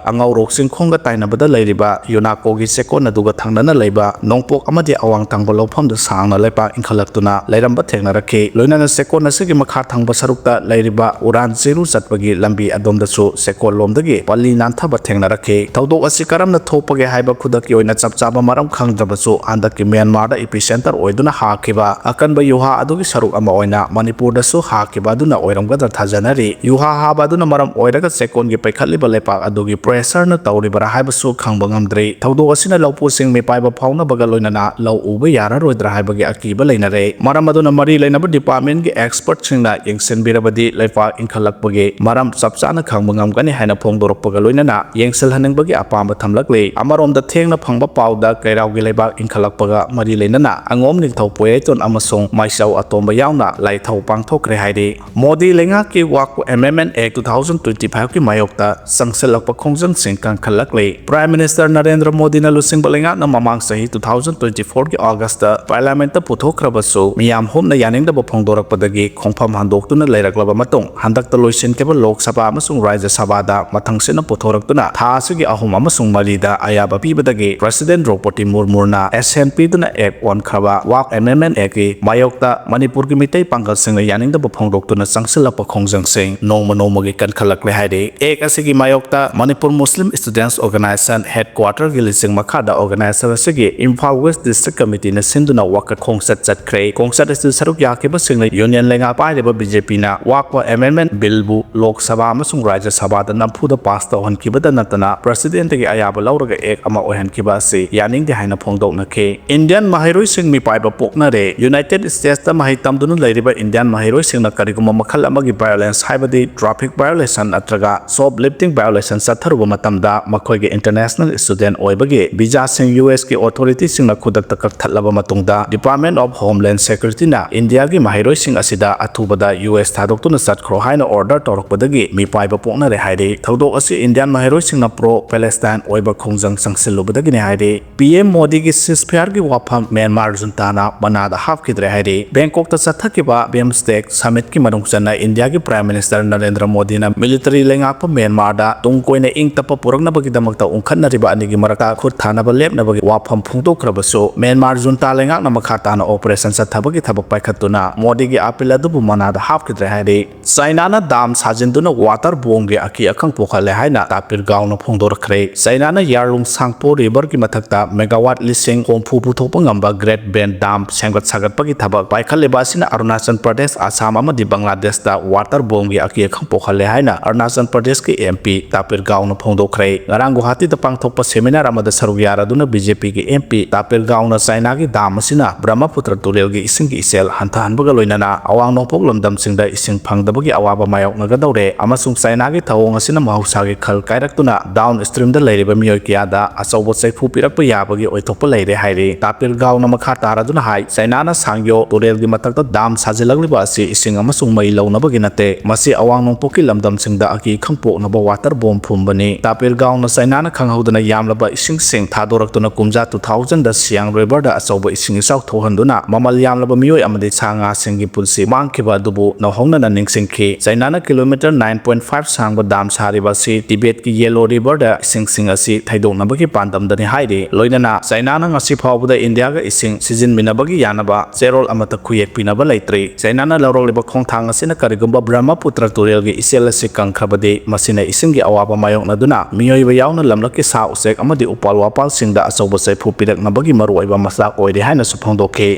ꯑꯉꯧꯔꯣꯛ ꯆꯤꯡꯈꯣꯡꯒ ꯇꯥꯏꯅꯕꯗ ꯂꯩꯔꯤꯕ ꯌꯨꯅꯥꯀꯣꯒꯤ ꯆꯦꯛꯀꯣꯟ ꯑꯗꯨꯒ ꯊꯪꯅꯅ ꯂꯩꯕ ꯅꯣꯡꯄꯣꯛ ꯑꯃꯗꯤ ꯑꯋꯥꯡ ꯊꯪꯕ ꯂꯧꯐꯝꯗ ꯁꯥꯡꯅ ꯂꯩꯄꯥꯛ ꯏꯟꯈꯠꯂꯛꯇꯨꯅ ꯂꯩꯔꯝꯕ ꯊꯦꯡꯅꯔꯛꯈꯤ꯫ ꯂꯣꯏꯅꯅ ꯆꯦꯛꯀꯣꯟ ꯑꯁꯤꯒꯤ ꯃꯈꯥ ꯊꯪꯕ ꯁꯔꯨꯛꯇ ꯂꯩꯔꯤꯕ ꯎꯔꯥꯟ ꯆꯤꯔꯨ ꯆꯠꯄꯒꯤ ꯂꯝꯕꯤ ꯑꯗꯣꯝꯗꯁꯨ ꯆꯦꯛꯀꯣꯟꯂꯣꯝꯗꯒꯤ ꯄꯜꯂꯤ ꯅꯥꯟꯊꯕ ꯊꯦꯡꯅꯔꯛꯈꯤ꯫ ꯊꯧꯗꯣꯛ ꯑꯁꯤ ꯀꯔꯝꯅ ꯊꯣꯛꯄꯒꯦ ꯍꯥꯏꯕ ꯈꯨꯗꯛꯀꯤ ꯑꯣꯏꯅ ꯆꯞ ꯆꯥꯕ ꯃꯔꯝ ꯈꯪꯗ꯭ꯔꯕꯁꯨ ꯍꯟꯗꯛꯀꯤ ꯃ꯭ꯌꯥꯟꯃꯥꯔꯗ epicenter ꯑꯣꯏꯗꯨꯅ ꯍꯥꯈꯤꯕ ꯑꯀꯟꯕ ꯌꯨꯍꯥ ꯑꯗꯨꯒꯤ ꯁꯔꯨꯛ ꯑꯃ ꯑꯣꯏꯅ ꯃꯅꯤꯄꯨꯔꯗꯁꯨ ꯍꯥꯈꯤꯕ ꯑꯗꯨꯅ ꯑꯣꯏꯔꯝꯒꯗ꯭ꯔꯥ ꯊꯥꯖꯅꯔꯤ꯫ ꯌꯨꯍꯥ ꯍꯥꯕ ꯑꯗꯨꯅ ꯃꯔꯝ ꯑꯣꯏꯔꯒ ꯆꯦꯛꯀꯣꯟꯒꯤ ꯄꯩꯈꯠꯂꯤꯕ ꯂꯩꯄꯥꯛ ꯑꯗꯨꯒꯤ ꯄ꯭ꯔꯦꯁꯔꯅ ꯇꯧꯔꯤꯕꯔꯥ ꯍꯥꯏꯕꯁꯨ ꯈꯪꯕ ꯉꯝꯗ꯭ꯔꯤ꯫ ꯊꯧꯗꯣꯛ ꯑꯁꯤꯅ ꯂꯧꯄꯨꯁꯤꯡ ꯃꯤꯄꯥꯏꯕ ꯐꯥꯎꯅꯕꯒ ꯂꯣꯏꯅꯅ ꯂꯧ ꯎꯕ ꯌꯥꯔꯔꯣꯏꯗ꯭ꯔꯥ ꯍꯥꯏꯕꯒꯤ ꯑꯀꯤꯕ ꯂꯩꯅꯔꯦ꯫ ꯃꯔꯝ ꯑꯗꯨꯅ ꯃꯔꯤ ꯂꯩꯅꯕ ꯗꯤꯄꯥꯔꯠꯃꯦꯟꯒꯤ ꯑꯦꯛꯁꯄꯔꯠꯁꯤꯡꯅ ꯌꯦꯡꯁꯤꯟꯕꯤꯔꯕꯗꯤ ꯂꯩꯄꯥꯛ ꯏꯟꯈꯠꯂꯛꯄꯒꯤ ꯃꯔꯝ ꯆꯞ ꯆꯥꯅ ꯈꯪꯕ ꯉꯝꯒꯅꯤ ꯍꯥꯏꯅ ꯐꯣꯡꯗꯣꯔꯛꯄꯒ ꯂꯣꯏꯅꯅ ꯌꯦꯡꯁꯤꯜꯍꯟꯅꯤꯡꯕꯒꯤ ꯑꯄꯥꯝꯕ ꯊꯝꯂꯛꯂꯤ꯫ ꯑꯃꯔꯣꯝꯗ ꯊꯦꯡꯅ ꯐꯪꯕ ꯄꯥꯎꯗ ꯀꯩꯔꯥꯎꯒꯤ ꯂꯩꯕꯥꯛ ꯏꯟꯈꯠꯂꯛꯄꯒ ꯃꯔꯤ ꯂꯩꯅꯅ ꯑꯉꯣꯝ ꯅꯤꯡꯊꯧ ꯄꯣꯌꯥꯏꯇꯣꯟ ꯑꯃꯁꯨꯡ ꯃꯥꯏꯆꯥꯎ ꯑꯇꯣꯝꯕ ꯌꯥꯎꯅ ꯂꯥꯏꯊꯧ ꯄꯥꯡꯊꯣꯛꯈ꯭ꯔꯦ ꯍꯥꯏꯔꯤ꯫ ꯃꯣꯗꯤ ꯂꯩꯉꯥꯛꯀꯤ ꯋꯥꯛ ꯑꯦꯃꯦꯟꯃꯦꯟ ꯑꯦꯛ ꯇꯨ ꯊꯥꯎꯖꯟ ꯇ꯭ꯋꯦꯟꯇꯤ ꯐꯥꯏꯚꯀꯤ ꯃꯥꯌꯣꯛꯇ ꯆꯪꯁꯤꯜꯂꯛꯄ ꯈꯣꯡꯖꯪꯁꯤꯡ ꯀꯟꯈꯠꯂꯛꯂꯤ꯫ ꯄ꯭ꯔꯥꯏꯝ ꯃꯤꯅꯤꯁꯇꯔ ꯅꯔꯦꯟꯗ꯭ꯔ ꯃꯣꯗꯤꯅ ꯂꯨꯆꯤꯡꯕ ꯂꯩꯉꯥꯛꯅ ꯃꯃꯥꯡ ꯆꯍꯤ ꯇꯨ ꯊꯥꯎꯖꯟ ꯇ꯭ꯋꯦꯟꯇꯤ ꯐꯣꯔꯒꯤ ꯑꯣꯒꯁꯇ ꯄꯥꯔꯂꯤꯌꯥꯃꯦꯟꯠꯇ ꯄꯨꯊꯣꯛꯈ꯭ꯔꯕꯁꯨ ꯃꯤꯌꯥꯝ ꯍꯨꯝꯅ ꯌꯥꯅꯤꯡꯗꯕ ꯐꯣꯡꯗꯣꯔꯛꯄꯗꯒꯤ ꯈꯣꯡꯐꯝ ꯍꯟꯗꯣꯛꯇꯨꯅ ꯂꯩꯔꯛꯂꯕ ꯃꯇꯨꯡ, ꯍꯟꯗꯛꯇ ꯂꯣꯏꯁꯤꯟꯈꯤꯕ ꯂꯣꯛ ꯁꯚꯥ ꯑꯃꯁꯨꯡ ꯔꯥꯖ꯭ꯌ ꯁꯚꯥꯗ ꯃꯊꯪꯁꯤꯠꯅ ꯄꯨꯊꯣꯔꯛꯇꯨꯅ ꯊꯥ ꯑꯁꯤꯒꯤ ꯑꯍꯨꯝ ꯑꯃꯁꯨꯡ ꯃꯔꯤꯗ ꯑꯌꯥꯕ ꯄꯤꯕꯗꯒꯤ ꯄ꯭ꯔꯁꯤꯗꯦꯟꯠ ꯗ꯭ꯔꯧꯄꯗꯤ ꯃꯨꯔꯃꯨꯅ ꯑꯦꯁꯦꯟ ꯄꯤꯗꯨꯅ ꯑꯦꯛ ꯑꯣꯟꯈ꯭ꯔꯕ ꯋꯥꯛ ꯑꯦꯃꯦꯟꯃꯦꯟ ꯑꯦꯛꯀꯤ ꯃꯥꯌꯣꯛꯇ ꯃꯅꯤꯄꯨꯔꯒꯤ ꯃꯤꯇꯩ ꯄꯥꯡꯒꯜꯁꯤꯡꯅ ꯌꯥꯅꯤꯡꯗꯕ ꯐꯣꯡꯗꯣꯛꯇꯨꯅ ꯆꯪꯁꯤꯜꯂꯛꯄ ꯈꯣꯡꯖꯪꯁꯤꯡ ꯅꯣꯡꯃ ꯅꯣꯡꯃꯒꯤ ꯀꯟꯈꯠꯂꯛꯂꯦ ꯍꯥꯏꯔꯤ꯫ ꯑꯦꯛ ꯑꯁꯤꯒꯤ ꯃꯥꯌꯣꯛꯇ ꯃꯅꯤꯄꯨꯔ ꯃꯨꯁꯂꯤꯝ ꯁ꯭ꯇꯨꯗꯦꯟꯠꯁ ꯑꯣꯔꯒꯅꯥꯏꯖꯦꯁꯟ ꯍꯦꯗꯀ꯭ꯋꯥꯇꯔꯒꯤ ꯂꯤꯆꯤꯡ ꯃꯈꯥꯗ ꯑꯣꯔꯒꯅꯥꯏꯖꯔ ꯑꯁꯤꯒꯤ ꯏꯝꯐꯥꯜ ꯋꯦꯁ꯭ꯠ ꯗꯤꯁꯇ꯭ꯔꯤꯛ ꯀꯃꯤꯇꯤꯅ ꯁꯤꯟꯗꯨꯅ ꯋꯥꯀꯠ ꯈꯣꯡꯆꯠ ꯆꯠꯈ꯭ꯔꯦ꯫ ꯈꯣꯡꯆꯠ ꯑꯁꯤꯗ ꯁꯔꯨꯛ ꯌꯥꯈꯤꯕꯁꯤꯡꯅ ꯌꯨꯅꯤꯌꯟ ꯂꯩꯉꯥꯛ ꯄꯥꯏꯔꯤꯕ ꯕꯤ ꯖꯦ ꯄꯤꯅ ꯋꯥꯛ ꯑꯦꯃꯦꯟꯃꯦꯟ ꯕꯤꯜꯕꯨ ꯂꯣꯛ ꯁꯚꯥ ꯑꯃꯁꯨꯡ ꯔꯥꯖ꯭ꯌ ꯁꯚꯥꯗ ꯅꯝꯐꯨꯗ ꯄꯥꯁ ꯇꯧꯍꯟꯈꯤꯕꯗ ꯅꯠꯇꯅ ꯄ꯭ꯔꯁꯤꯗꯦꯟꯠꯇꯒꯤ ꯑꯌꯥꯕ ꯂꯧꯔꯒ ꯑꯦꯛ ꯑꯃ ꯑꯣꯏꯍꯟꯈꯤꯕ ꯑꯁꯤ ꯌꯥꯅꯤꯡꯗꯦ ꯍꯥꯏꯅ ꯐꯣꯡꯗꯣꯛꯅꯈꯤ꯫ ꯏꯟꯗꯤꯌꯟ ꯃꯍꯩꯔꯣꯏꯁꯤꯡ ꯃꯤꯄꯥꯏꯕ ꯄꯣꯛꯅꯔꯦ꯫ ꯌꯨꯅꯥꯏꯇꯦꯗ ꯁ꯭ꯇꯦꯠꯁꯇ ꯃꯍꯩ ꯇꯝꯗꯨꯅ ꯂꯩꯔꯤꯕ ꯏꯟꯗꯤꯌꯟ ꯃꯍꯩꯔꯣꯏꯁꯤꯡꯅ ꯀꯔꯤꯒꯨꯝꯕ ꯃꯈꯜ ꯑꯃꯒꯤ ꯚꯥꯏꯑꯣꯂꯦꯟꯁ, ꯍꯥꯏꯕꯗꯤ ꯇ꯭ꯔꯥꯐꯤꯛ ꯚꯥꯏꯑꯣꯂꯦꯁꯟ ꯅꯠꯇ꯭ꯔꯒ ꯁꯣꯞ ꯂꯤꯐꯇꯤꯡ ꯚꯥꯏꯑꯣꯂꯦꯁꯟ ꯆꯠꯊꯔꯨꯕ ꯃꯇꯝꯗ, ꯃꯈꯣꯏꯒꯤ ꯏꯟꯇꯔꯅꯦꯁꯅꯦꯜ ꯁ꯭ꯇꯨꯗꯦꯟꯠ ꯑꯣꯏꯕꯒꯤ ꯚꯤꯖꯥꯁꯤꯡ ꯌꯨ ꯑꯦꯁꯀꯤ ꯑꯣꯊꯣꯔꯤꯇꯤꯁꯤꯡꯅ ꯈꯨꯗꯛꯇ ꯀꯛꯊꯠꯂꯕ ꯃꯇꯨꯡꯗ, ꯗꯤꯄꯥꯔꯠꯃꯦꯟꯠ ꯑꯣꯐ ꯍꯣꯝꯂꯦꯟꯗ ꯁꯦꯀ꯭ꯌꯨꯔꯤꯇꯤꯅ ꯏꯟꯗꯤꯌꯥꯒꯤ ꯃꯍꯩꯔꯣꯏꯁꯤꯡ ꯑꯁꯤꯗ ꯑꯊꯨꯕꯗ ꯌꯨ ꯑꯦꯁ ꯊꯥꯗꯣꯛꯇꯨꯅ ꯆꯠꯈ꯭ꯔꯣ ꯍꯥꯏꯅ ꯑꯣꯔꯗꯔ ꯇꯧꯔꯛꯄꯗꯒꯤ ꯃꯤꯄꯥꯏꯕ ꯄꯣꯛꯅꯔꯦ ꯍꯥꯏꯔꯤ꯫ ꯊꯧꯗꯣꯛ ꯑꯁꯤ ꯏꯟꯗꯤꯌꯟ ꯃꯍꯩꯔꯣꯏꯁꯤꯡꯅ ꯄ꯭ꯔꯣ ꯄꯦꯂꯦꯁꯇꯥꯏꯟ ꯑꯣꯏꯕ ꯈꯣꯡꯖꯪ ꯆꯪꯁꯤꯜꯂꯨꯕꯗꯒꯤꯅꯤ ꯍꯥꯏꯔꯤ꯫ ꯄꯤ ꯑꯦꯝ ꯃꯣꯗꯤꯒꯤ ꯁꯤꯖꯐꯤꯌꯥꯔꯒꯤ ꯋꯥꯐꯝ ꯃ꯭ꯌꯥꯟꯃꯥꯔ ꯖꯨꯟꯇꯥꯅ ꯃꯅꯥꯗ ꯍꯥꯞꯈꯤꯗ꯭ꯔꯦ ꯍꯥꯏꯔꯤ꯫ ꯕꯦꯡꯀꯣꯛꯇ ꯆꯠꯊꯈꯤꯕ ꯕꯤꯝꯁꯇꯦꯛ ꯁꯃꯤꯠꯀꯤ ꯃꯅꯨꯡ ꯆꯟꯅ ꯏꯟꯗꯤꯌꯥꯒꯤ ꯄ꯭ꯔꯥꯏꯝ ꯃꯤꯅꯤꯁꯇꯔ ꯅꯔꯦꯟꯗ꯭ꯔ ꯃꯣꯗꯤꯅ ꯃꯤꯂꯤꯇꯔꯤ ꯂꯩꯉꯥꯛꯄ ꯃ꯭ꯌꯥꯟꯃꯥꯔꯗ ꯇꯨꯡ ꯀꯣꯏꯅ ꯏꯪ ꯇꯞꯄ ꯄꯨꯔꯛꯅꯕꯒꯤꯗꯃꯛꯇ ꯎꯪꯈꯠꯅꯔꯤꯕ ꯑꯅꯤꯒꯤ ꯃꯔꯛꯇ ꯈꯨꯠ ꯊꯥꯅꯕ ꯂꯦꯞꯅꯕꯒꯤ ꯋꯥꯐꯝ ꯐꯣꯡꯗꯣꯛꯈ꯭ꯔꯕꯁꯨ, ꯃ꯭ꯌꯥꯟꯃꯥꯔ ꯖꯨꯟꯇꯥ ꯂꯩꯉꯥꯛꯅ ꯃꯈꯥ ꯇꯥꯅ ꯑꯣꯄꯔꯦꯁꯟ ꯆꯠꯊꯕꯒꯤ ꯊꯕꯛ ꯄꯥꯏꯈꯠꯇꯨꯅ ꯃꯣꯗꯤꯒꯤ ꯑꯥꯄꯤꯜ ꯑꯗꯨꯕꯨ ꯃꯅꯥꯗ ꯍꯥꯞꯈꯤꯗ꯭ꯔꯦ ꯍꯥꯏꯔꯤ꯫ ꯆꯥꯏꯅꯥꯅ ꯗꯥꯝ ꯁꯥꯖꯤꯟꯗꯨꯅ ꯋꯥꯇꯔ ꯕꯣꯝꯒꯤ ꯑꯀꯤ ꯑꯈꯪ ꯄꯣꯛꯍꯜꯂꯦ ꯍꯥꯏꯅ ꯇꯥꯄꯤꯔ ꯒꯥꯎꯅ ꯐꯣꯡꯗꯣꯔꯛꯈ꯭ꯔꯦ꯫ ꯆꯥꯏꯅꯥꯅ ꯌꯥꯔꯂꯨꯡ ꯁꯥꯡꯄꯣ ꯔꯤꯚꯔꯒꯤ ꯃꯊꯛꯇ ꯃꯦꯒꯥꯋꯥꯠ ꯂꯤꯁꯤꯡ ꯍꯨꯝꯐꯨ ꯄꯨꯊꯣꯛꯄ ꯉꯝꯕ ꯒ꯭ꯔꯦꯠ ꯕꯦꯟ ꯗꯥꯝ ꯁꯦꯝꯒꯠ ꯁꯥꯒꯠꯄꯒꯤ ꯊꯕꯛ ꯄꯥꯏꯈꯠꯂꯤꯕ ꯑꯁꯤꯅ ꯑꯔꯨꯅꯥꯆꯜ ꯄ꯭ꯔꯗꯦꯁ, ꯑꯁꯥꯝ ꯑꯃꯗꯤ ꯕꯪꯒ꯭ꯂꯥꯗꯦꯁꯇ ꯋꯥꯇꯔ ꯕꯣꯝꯒꯤ ꯑꯀꯤ ꯑꯈꯪ ꯄꯣꯛꯍꯜꯂꯦ ꯍꯥꯏꯅ ꯑꯔꯨꯅꯥꯆꯜ ꯄ꯭ꯔꯗꯦꯁꯀꯤ ꯑꯦꯝ ꯄꯤ ꯇꯥꯄꯤꯔ ꯒꯥꯎꯅ ꯐꯣꯡꯗꯣꯛꯈ꯭ꯔꯦ꯫ ꯉꯔꯥꯡ ꯒꯨꯋꯥꯍꯥꯇꯤꯗ ꯄꯥꯡꯊꯣꯛꯄ seminar ꯑꯃꯗ ꯁꯔꯨꯛ ꯌꯥꯔꯗꯨꯅ BJPꯒꯤ MP ꯇꯥꯄꯤꯔ ꯒꯥꯎꯅ ꯆꯥꯏꯅꯥꯒꯤ dam ꯑꯁꯤꯅ ꯕ꯭ꯔꯍꯃꯄꯨꯇ꯭ꯔ ꯇꯨꯔꯦꯜꯒꯤ ꯏꯁꯤꯡꯒꯤ ꯏꯆꯦꯜ ꯍꯟꯊꯍꯟꯕꯒ ꯂꯣꯏꯅꯅ ꯑꯋꯥꯡ ꯅꯣꯡꯄꯣꯛ ꯂꯝꯗꯝꯁꯤꯡꯗ ꯏꯁꯤꯡ ꯐꯪꯗꯕꯒꯤ ꯑꯋꯥꯕ ꯃꯥꯌꯣꯛꯅꯒꯗꯧꯔꯦ ꯑꯃꯁꯨꯡ ꯆꯥꯏꯅꯥꯒꯤ ꯊꯧꯑꯣꯡ ꯑꯁꯤꯅ ꯃꯍꯧꯁꯥꯒꯤ ꯈꯜ ꯀꯥꯏꯔꯛꯇꯨꯅ downstreamꯗ ꯂꯩꯔꯤꯕ ꯃꯤꯑꯣꯏ ꯀꯌꯥꯗ ꯑꯆꯧꯕ ꯆꯩꯐꯨ ꯄꯤꯔꯛꯄ ꯌꯥꯕꯒꯤ ꯑꯣꯏꯊꯣꯛꯄ ꯂꯩꯔꯦ ꯍꯥꯏꯔꯤ꯫ ꯇꯥꯄꯤꯔ ꯒꯥꯎꯅ ꯃꯈꯥ ꯇꯥꯔꯗꯨꯅ ꯍꯥꯏ, ꯆꯥꯏꯅꯥꯅ ꯁꯥꯡꯌꯣ ꯇꯨꯔꯦꯜꯒꯤ ꯃꯊꯛꯇ dam ꯁꯥꯖꯤꯜꯂꯛꯂꯤꯕ ꯑꯁꯤ ꯏꯁꯤꯡ ꯑꯃꯁꯨꯡ ꯃꯩ ꯂꯧꯅꯕꯒꯤ ꯅꯠꯇꯦ, ꯃꯁꯤ ꯑꯋꯥꯡ ꯅꯣꯡꯄꯣꯛꯀꯤ ꯂꯝꯗꯝꯁꯤꯡꯗ ꯑꯀꯤ ꯈꯪ ꯄꯣꯛꯅꯕ water bomb ꯐꯨꯝꯕꯅꯤ꯫ ꯇꯥꯄꯤꯔ ꯒꯥꯎꯅ ꯆꯥꯏꯅꯥꯅ ꯈꯪꯍꯧꯗꯅ ꯌꯥꯝꯂꯕ ꯏꯁꯤꯡꯁꯤꯡ ꯊꯥꯗꯣꯔꯛꯇꯨꯅ ꯀꯨꯝꯖꯥ two thousandꯗ Siang Riverꯗ ꯑꯆꯧꯕ ꯏꯁꯤꯡ ꯏꯆꯥꯎ ꯊꯣꯛꯍꯟꯗꯨꯅ ꯃꯃꯜ ꯌꯥꯝꯂꯕ ꯃꯤꯑꯣꯏ ꯑꯃꯗꯤ ꯁꯥ ꯉꯥꯁꯤꯡꯒꯤ ꯄꯨꯟꯁꯤ ꯃꯥꯡꯈꯤꯕ ꯑꯗꯨꯕꯨ ꯅꯧꯍꯧꯅꯅ ꯅꯤꯡꯁꯤꯡꯈꯤ꯫ ꯆꯥꯏꯅꯥꯅ kilometre nine point five ꯁꯥꯡꯕ dam ꯁꯥꯔꯤꯕ ꯑꯁꯤ ꯇꯤꯕꯦꯠꯀꯤ Yellow Riverꯗ ꯏꯁꯤꯡꯁꯤꯡ ꯑꯁꯤ ꯊꯩꯗꯣꯛꯅꯕꯒꯤ ꯄꯥꯟꯗꯝꯗꯅꯤ ꯍꯥꯏꯔꯤ꯫ ꯂꯣꯏꯅꯅ ꯆꯥꯏꯅꯥꯅ ꯉꯁꯤ ꯐꯥꯎꯕꯗ ꯏꯟꯗꯤꯌꯥꯒ ꯏꯁꯤꯡ ꯁꯤꯖꯤꯟꯃꯤꯟꯅꯕꯒꯤ ꯌꯥꯅꯕ ꯆꯦꯔꯣꯜ ꯑꯃꯠꯇ ꯈꯨꯌꯦꯛ ꯄꯤꯅꯕ ꯂꯩꯇ꯭ꯔꯤ꯫ ꯆꯥꯏꯅꯥꯅ ꯂꯧꯔꯛꯂꯤꯕ ꯈꯣꯡꯊꯥꯡ ꯑꯁꯤꯅ ꯀꯔꯤꯒꯨꯝꯕ ꯕ꯭ꯔꯍꯃꯄꯨꯇ꯭ꯔ ꯇꯨꯔꯦꯜꯒꯤ ꯏꯆꯦꯜ ꯑꯁꯤ ꯀꯪꯈ꯭ꯔꯕꯗꯤ, ꯃꯁꯤꯅ ꯏꯁꯤꯡꯒꯤ ꯑꯋꯥꯕ ꯃꯥꯌꯣꯛꯅꯗꯨꯅ ꯃꯤꯑꯣꯏꯕ ꯌꯥꯎꯅ ꯂꯝꯂꯛꯀꯤ ꯁꯥ ꯎꯆꯦꯛ ꯑꯃꯗꯤ ꯎꯄꯥꯜ ꯋꯥꯄꯥꯜꯁꯤꯡꯗ ꯑꯆꯧꯕ ꯆꯩꯐꯨ ꯄꯤꯔꯛꯅꯕꯒꯤ ꯃꯔꯨꯑꯣꯏꯕ ꯃꯆꯥꯛ ꯑꯣꯏꯔꯦ ꯍꯥꯏꯅꯁꯨ ꯐꯣꯡꯗꯣꯛꯈꯤ꯫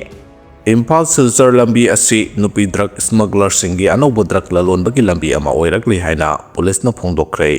ꯏꯝꯐꯥꯜ ꯁꯤꯜꯆꯔ ꯂꯝꯕꯤ ꯑꯁꯤ ꯅꯨꯄꯤ drug smugglerꯁꯤꯡꯒꯤ ꯑꯅꯧꯕ drug ꯂꯂꯣꯟꯕꯒꯤ ꯂꯝꯕꯤ ꯑꯃ ꯑꯣꯏꯔꯛꯂꯤ ꯍꯥꯏꯅ ꯄꯨꯂꯤꯁꯅ ꯐꯣꯡꯗꯣꯛꯈ꯭ꯔꯦ꯫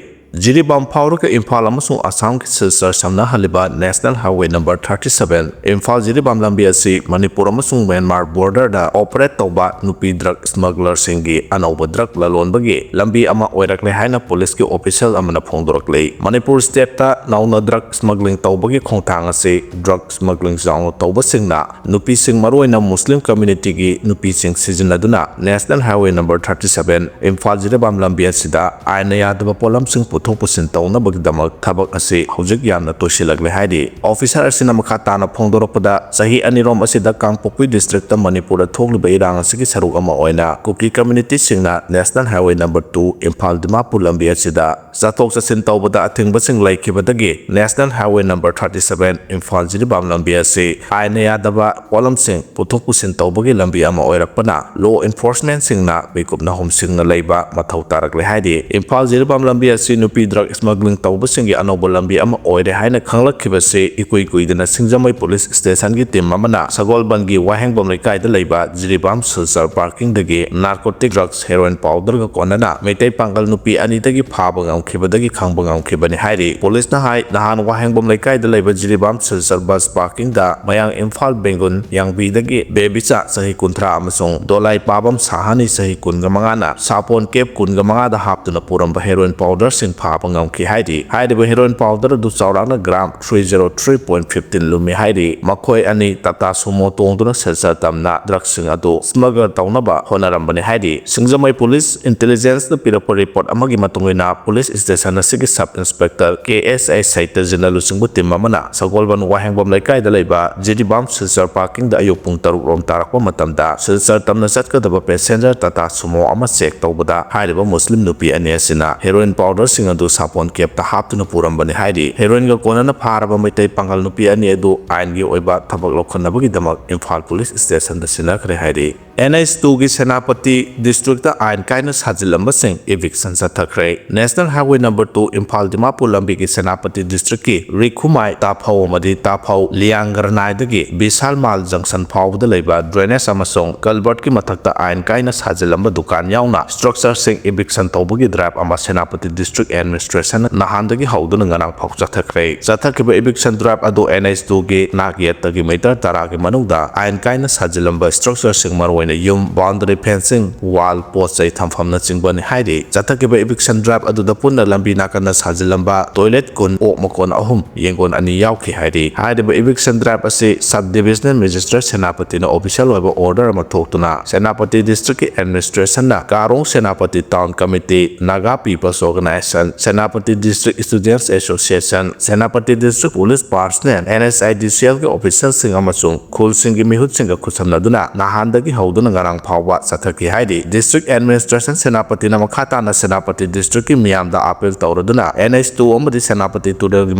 ꯖꯤꯔꯤꯕꯥꯝ ꯐꯥꯎꯔꯒ ꯏꯝꯐꯥꯜ ꯑꯃꯁꯨꯡ ꯑꯁꯥꯝꯒꯤ Silchar ꯁꯝꯅꯍꯜꯂꯤꯕ National Highway number thirty seven Imphal Jiribam ꯂꯝꯕꯤ ꯑꯁꯤ ꯃꯅꯤꯄꯨꯔ ꯑꯃꯁꯨꯡ ꯃ꯭ꯌꯥꯟꯃꯥꯔ borderꯗ operate ꯇꯧꯕ ꯅꯨꯄꯤ drug smugglerꯁꯤꯡꯒꯤ ꯑꯅꯧꯕ drug ꯂꯂꯣꯟꯕꯒꯤ ꯂꯝꯕꯤ ꯑꯃ ꯑꯣꯏꯔꯛꯂꯦ ꯍꯥꯏꯅ ꯄꯨꯂꯤꯁꯀꯤ official ꯑꯃꯅ ꯐꯣꯡꯗꯣꯔꯛꯂꯤ꯫ ꯃꯅꯤꯄꯨꯔ stateꯇ ꯅꯧꯅ drug smuggling ꯇꯧꯕꯒꯤ ꯈꯣꯡꯊꯥꯡ ꯑꯁꯤ drug smuggling ꯆꯥꯎꯅ ꯇꯧꯕꯁꯤꯡꯅ ꯅꯨꯄꯤꯁꯤꯡ, ꯃꯔꯨꯑꯣꯏꯅ ꯃꯨꯁꯂꯤꯝ communityꯒꯤ ꯅꯨꯄꯤꯁꯤꯡ ꯁꯤꯖꯤꯟꯅꯗꯨꯅ National Highway number thirty seven Imphal Jiribam ꯂꯝꯕꯤ ꯑꯁꯤꯗ ꯑꯥꯏꯟꯅ ꯌꯥꯗꯕ ꯄꯣꯠꯂꯝꯁꯤꯡ ꯄꯨꯊꯣꯛ ꯄꯨꯁꯤꯟ ꯇꯧꯅꯕꯒꯤꯗꯃꯛ ꯊꯕꯛ ꯑꯁꯤ ꯍꯧꯖꯤꯛ ꯌꯥꯝꯅ ꯇꯣꯏꯁꯤꯜꯂꯛꯂꯦ ꯍꯥꯏꯔꯤ꯫ Officer ꯑꯁꯤꯅ ꯃꯈꯥ ꯇꯥꯅ ꯐꯣꯡꯗꯣꯔꯛꯄꯗ, ꯆꯍꯤ ꯑꯅꯤꯔꯣꯝ ꯑꯁꯤꯗ ꯀꯥꯡꯄꯣꯛꯄꯤ districtꯇ ꯃꯅꯤꯄꯨꯔꯗ ꯊꯣꯛꯂꯤꯕ ꯏꯔꯥꯡ ꯑꯁꯤꯒꯤ ꯁꯔꯨꯛ ꯑꯃ ꯑꯣꯏꯅ ꯀꯨꯀꯤ communityꯁꯤꯡꯅ National Highway number two Imphal Dimapur ꯂꯝꯕꯤ ꯑꯁꯤꯗ ꯆꯠꯊꯣꯛ ꯆꯠꯁꯤꯟ ꯇꯧꯕꯗ ꯑꯊꯤꯡꯕꯁꯤꯡ ꯂꯩꯈꯤꯕꯗꯒꯤ National Highway number thirty seven Imphal Jiribam ꯂꯝꯕꯤ ꯑꯁꯤ ꯑꯥꯏꯟꯅ ꯌꯥꯗꯕ ꯄꯣꯠꯂꯝꯁꯤꯡ ꯄꯨꯊꯣꯛ ꯄꯨꯁꯤꯟ ꯇꯧꯕꯒꯤ ꯂꯝꯕꯤ ꯑꯃ ꯑꯣꯏꯔꯛꯄꯅ law enforcementꯁꯤꯡꯅ ꯃꯤꯀꯨꯞ ꯅꯥꯍꯨꯝꯁꯤꯡꯅ ꯂꯩꯕ ꯃꯊꯧ ꯇꯥꯔꯛꯂꯦ ꯍꯥꯏꯔꯤ꯫ ꯏꯝꯐꯥꯜ ꯖꯤꯔꯤꯕꯥꯝ ꯂꯝꯕꯤ ꯑꯁꯤ ꯅꯨꯄꯤ ꯅꯨꯄꯤ drug smuggling ꯇꯧꯕꯁꯤꯡꯒꯤ ꯑꯅꯧꯕ ꯂꯝꯕꯤ ꯑꯃ ꯑꯣꯏꯔꯦ ꯍꯥꯏꯅ ꯈꯪꯂꯛꯈꯤꯕꯁꯤ ꯏꯀꯨꯏ ꯀꯨꯏꯗꯅ ꯁꯤꯡꯖꯃꯩ police stationꯒꯤ team ꯑꯃꯅ ꯁꯒꯣꯜꯕꯟꯒꯤ ꯋꯥꯍꯦꯡꯕꯝ ꯂꯩꯀꯥꯏꯗ ꯂꯩꯕ Jiribam Silchar parkingꯗꯒꯤ narcotic drugs heroin powderꯒ ꯀꯣꯟꯅꯅ ꯃꯩꯇꯩ ꯄꯥꯡꯒꯜ ꯅꯨꯄꯤ ꯑꯅꯤꯗꯒꯤ ꯐꯥꯕ ꯉꯝꯈꯤꯕꯗꯒꯤ ꯈꯪꯕ ꯉꯝꯈꯤꯕꯅꯤ ꯍꯥꯏꯔꯤ꯫ Policeꯅ ꯍꯥꯏ, ꯅꯍꯥꯟ ꯋꯥꯍꯦꯡꯕꯝ ꯂꯩꯀꯥꯏꯗ ꯂꯩꯕ ꯖꯤꯔꯤꯕꯥꯝ ꯁꯤꯜꯆꯔ bus parkingꯗ ꯃꯌꯥꯡ ꯏꯝꯐꯥꯜ ꯕꯦꯡꯒꯨꯟ ꯌꯥꯡꯕꯤꯗꯒꯤ ꯕꯦꯕꯤꯆꯥ ꯆꯍꯤ ꯀꯨꯟꯊ꯭ꯔꯥ ꯑꯃꯁꯨꯡ ꯗꯣꯂꯥꯏ ꯄꯥꯕꯝ ꯁꯥꯍꯥꯅꯤ ꯆꯍꯤ ꯀꯨꯟꯒ ꯃꯉꯥꯅ ꯁꯥꯄꯣꯟ cap ꯀꯨꯟꯒ ꯃꯉꯥꯗ ꯍꯥꯞꯇꯨꯅ ꯄꯨꯔꯝꯕ heroin powderꯁꯤꯡ ꯐꯥꯕ ꯉꯝꯈꯤ ꯍꯥꯏꯔꯤ꯫ ꯍꯥꯏꯔꯤꯕ heroin powder ꯑꯗꯨ ꯆꯥꯎꯔꯥꯛꯅ gram three zero three point fifteen ꯂꯨꯝꯃꯤ ꯍꯥꯏꯔꯤ꯫ ꯃꯈꯣꯏ ꯑꯅꯤ Tata Sumo ꯇꯣꯡꯗꯨꯅ ꯁꯤꯜꯆꯔ ꯇꯝꯅ drugꯁꯤꯡ ꯑꯗꯨ smuggle ꯇꯧꯅꯕ ꯍꯣꯠꯅꯔꯝꯕꯅꯤ ꯍꯥꯏꯔꯤ꯫ ꯁꯤꯡꯖꯃꯩ police intelligenceꯅ ꯄꯤꯔꯛꯄ report ꯑꯃꯒꯤ ꯃꯇꯨꯡ ꯏꯟꯅ, police station ꯑꯁꯤꯒꯤ sub inspector ꯀꯦ ꯑꯦꯁ ꯑꯥꯏ ꯁꯩꯇꯖꯤꯠꯅ ꯂꯨꯆꯤꯡꯕ team ꯑꯃꯅ ꯁꯒꯣꯜꯕꯟ ꯋꯥꯍꯦꯡꯕꯝ ꯂꯩꯀꯥꯏꯗ ꯂꯩꯕ ꯖꯤꯔꯤꯕꯥꯝ ꯁꯤꯜꯆꯔ parkingꯗ ꯑꯌꯨꯛ ꯄꯨꯡ ꯇꯔꯨꯛ ꯔꯣꯝ ꯇꯥꯔꯛꯄ ꯃꯇꯝꯗ ꯁꯤꯜꯆꯔ ꯇꯝꯅ ꯆꯠꯀꯗꯕ passenger Tata Sumo ꯑꯃ check ꯇꯧꯕꯗ ꯍꯥꯏꯔꯤꯕ ꯃꯨꯁꯂꯤꯝ ꯅꯨꯄꯤ ꯑꯅꯤ ꯑꯁꯤꯅ heroin powderꯁꯤꯡ ꯑꯗꯨ ꯁꯥꯄꯣꯟ capꯇ ꯍꯥꯞꯇꯨꯅ ꯄꯨꯔꯝꯕꯅꯤ ꯍꯥꯏꯔꯤ꯫ Heroinꯒ ꯀꯣꯟꯅꯅ ꯐꯥꯔꯕ ꯃꯩꯇꯩ ꯄꯥꯡꯒꯜ ꯅꯨꯄꯤ ꯑꯅꯤ ꯑꯗꯨ ꯑꯥꯏꯟꯒꯤ ꯑꯣꯏꯕ ꯊꯕꯛ ꯂꯧꯈꯠꯅꯕꯒꯤꯗꯃꯛ ꯏꯝꯐꯥꯜ police stationꯗ ꯁꯤꯟꯅꯈ꯭ꯔꯦ ꯍꯥꯏꯔꯤ꯫ N H twoꯒꯤ ꯁꯦꯅꯥꯄꯇꯤ districtꯇ ꯑꯥꯏꯟ ꯀꯥꯏꯅ ꯁꯥꯖꯤꯜꯂꯝꯕꯁꯤꯡ eviction ꯆꯠꯊꯈ꯭ꯔꯦ꯫ National Highway number two Imphal Dimapur ꯂꯝꯕꯤꯒꯤ ꯁꯦꯅꯥꯄꯇꯤ districtꯀꯤ ꯔꯤꯈꯨꯃꯥꯏ ꯇꯥꯐꯧ ꯑꯃꯗꯤ ꯇꯥꯐꯧ ꯂꯤꯌꯥꯡꯒꯔꯅꯥꯏꯗꯒꯤ ꯕꯤꯁꯥꯜ ꯃꯥꯜ junction ꯐꯥꯎꯕꯗ ꯂꯩꯕ drainage ꯑꯃꯁꯨꯡ culvertꯀꯤ ꯃꯊꯛꯇ ꯑꯥꯏꯟ ꯀꯥꯏꯅ ꯁꯥꯖꯤꯜꯂꯝꯕ ꯗꯨꯀꯥꯟ ꯌꯥꯎꯅ structureꯁꯤꯡ eviction ꯇꯧꯕꯒꯤ drive ꯑꯃ ꯁꯦꯅꯥꯄꯇꯤ district administrationꯅ ꯅꯍꯥꯟꯗꯒꯤ ꯍꯧꯗꯨꯅ ꯉꯔꯥꯡ ꯐꯥꯎ ꯆꯠꯊꯈ꯭ꯔꯦ꯫ ꯆꯠꯊꯈꯤꯕ eviction drive ꯑꯗꯨ N H twoꯒꯤ ꯅꯥꯛ ꯌꯦꯠꯇꯒꯤ meter ꯇꯔꯥꯒꯤ ꯃꯅꯨꯡꯗ ꯑꯥꯏꯟ ꯀꯥꯏꯅ ꯁꯥꯖꯤꯜꯂꯝꯕ structureꯁꯤꯡ, ꯃꯔꯨꯑꯣꯏꯅ ꯌꯨꯝ, boundary fencing, wall, ꯄꯣꯠ ꯆꯩ ꯊꯝꯐꯝꯅꯆꯤꯡꯕꯅꯤ ꯍꯥꯏꯔꯤ꯫ ꯆꯠꯊꯈꯤꯕ eviction drive ꯑꯗꯨꯗ ꯄꯨꯟꯅ ꯂꯝꯕꯤ ꯅꯥꯀꯟꯗ ꯁꯥꯖꯤꯜꯂꯝꯕ toilet ꯀꯨꯟ, ꯑꯣꯛ ꯃꯀꯣꯟ ꯑꯍꯨꯝ, ꯌꯦꯡꯒꯣꯟ ꯑꯅꯤ ꯌꯥꯎꯈꯤ ꯍꯥꯏꯔꯤ꯫ ꯍꯥꯏꯔꯤꯕ eviction drive ꯑꯁꯤ sub divisional magistrate ꯁꯦꯅꯥꯄꯇꯤꯅ official ꯑꯣꯏꯕ order ꯑꯃ ꯊꯣꯛꯇꯨꯅ ꯁꯦꯅꯥꯄꯇꯤ districtꯀꯤ administrationꯅ ꯀꯥꯔꯣꯡ Senapati town committee, Naga People's Organization, Senapati District Students Association, Senapati District Police Personnel, N H I D Cellꯒꯤ officialꯁꯤꯡ ꯑꯃꯁꯨꯡ ꯈꯨꯜꯁꯤꯡꯒꯤ ꯃꯤꯍꯨꯠꯁꯤꯡꯒ ꯈꯨꯠꯁꯝꯅꯗꯨꯅ ꯅꯍꯥꯟꯗꯒꯤ ꯍꯧꯗꯨꯅ ꯇꯧꯗꯨꯅ ꯉꯔꯥꯡ ꯐꯥꯎꯕ ꯆꯠꯊꯈꯤ ꯍꯥꯏꯔꯤ꯫ District Administration ꯁꯦꯅꯥꯄꯇꯤꯅ ꯃꯈꯥ ꯇꯥꯅ ꯁꯦꯅꯥꯄꯇꯤ district ꯀꯤ ꯃꯤꯌꯥꯝꯗ appeal ꯇꯧꯔꯗꯨꯅ N H two ꯑꯃꯗꯤ ꯁꯦꯅꯥꯄꯇꯤ ꯇꯨꯔꯦꯜꯒꯤ